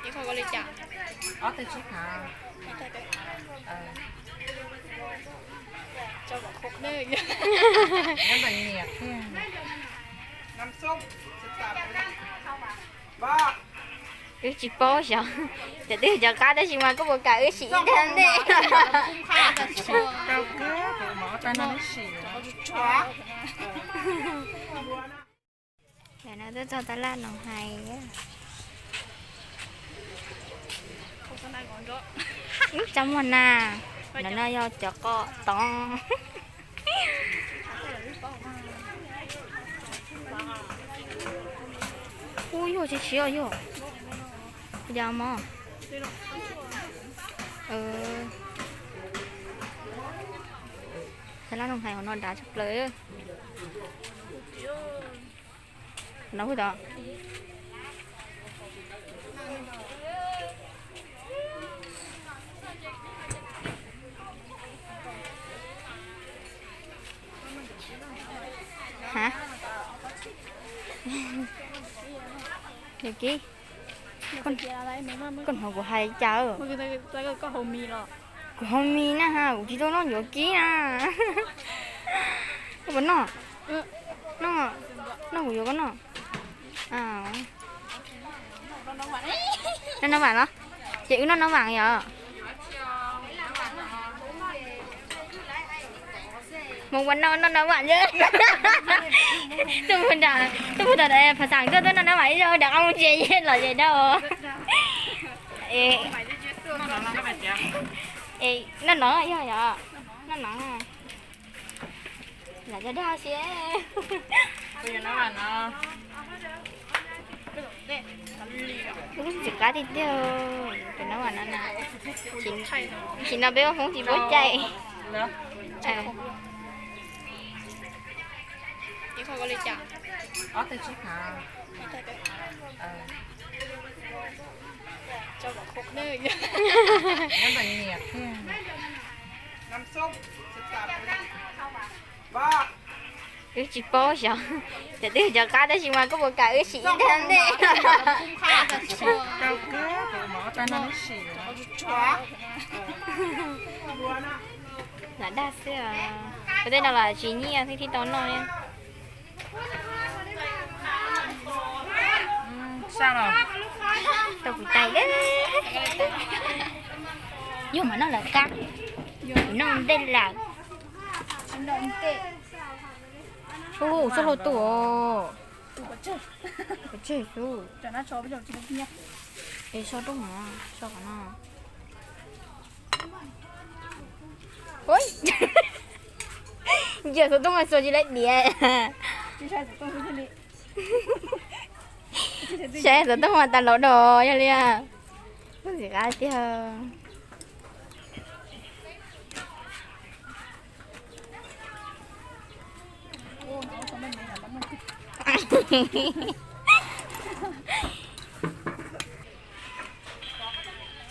Ob tug tsib phav. Nyob ntawm nyiam thiab. Wb tsis paub xyov cov twg cov qab tab sis mas koj puas kam wb sim ib tag ntej? Tam no twb txog tab laj Noos Hais. Ib tsob muag na, no no yog cov qos toov. Ub, yog tsis siav yog. Yog mog. Tab laj Noos Hais hauv no dav tshaj plaws. No tod. Hab, yog kis, koj hnov kuv hais cas? Kuv haus mis na ha, kuv tsis tau noj yuav kib na. Koj puas noj? Noj, noj kuv yuav koj noj. Noj nab vam los? Ces wb noj nab vam yom. Hmoob ua noj noj nab vam. Tuaj mus nram, tuaj mus tom Phav Xaam tuaj, tuaj noj nab vam ib zaug, dam qab mus tsev los ces dab. Noj no yog yom, noj no. Lam cov dag si. Wb tsis qab tiag tiag, cov nab vam no na. Tsis no peb ua Hmoob tsis paub cai. Ob tug tsib phav. Nyob ntawm nyiam thiab. Wb tsis paub xyov cov twg cov qab tab sis mas koj puas kam wb sim ib tag ntej? Lam dag xwb os. Ua tej no los tsis nyiaj thiaj tau noj li. Tau kuv tais, yog mas noj lawv qab, kuv noj ntej lawm. Ub, txoj hlua tu os. Pov tseg xwb. Es so rooj no, so qhov no. Ntsia xov tooj mas xuas tsis laib diav. Saib xov tooj mas tas laus dog yog li. Muaj ntxim qab tiag.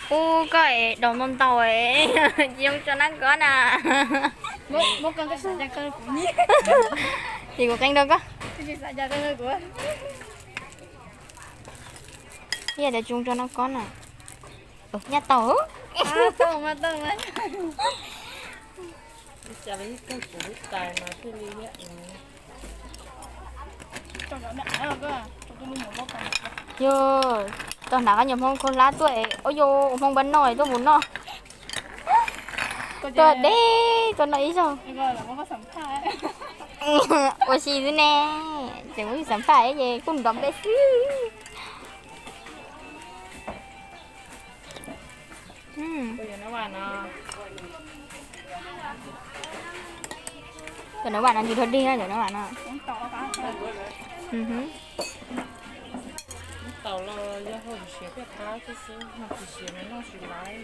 Ub, koj es daus ntau ntau es tsis zoo tso nab koj na. Ces kuv qee rau koj. Yog tias tsis zoo tso nab koj na. Nyaj tau. Yog tau hnav koj nyuag Hmoob khaub hlab tuaj, ua yog ua Hmoob npab noj tuaj mus noj. Tuaj deb tuaj noj ib zaug. Ua si xwb ne, tseem ua xam phaj ces kuj nrov npe xwb. Cov nab vam no ntsis dog dig na, cov nab vam no. Taus los yog hauj lwm siav peb qab xwb xwb, no tsis siav no noj tsis laiv.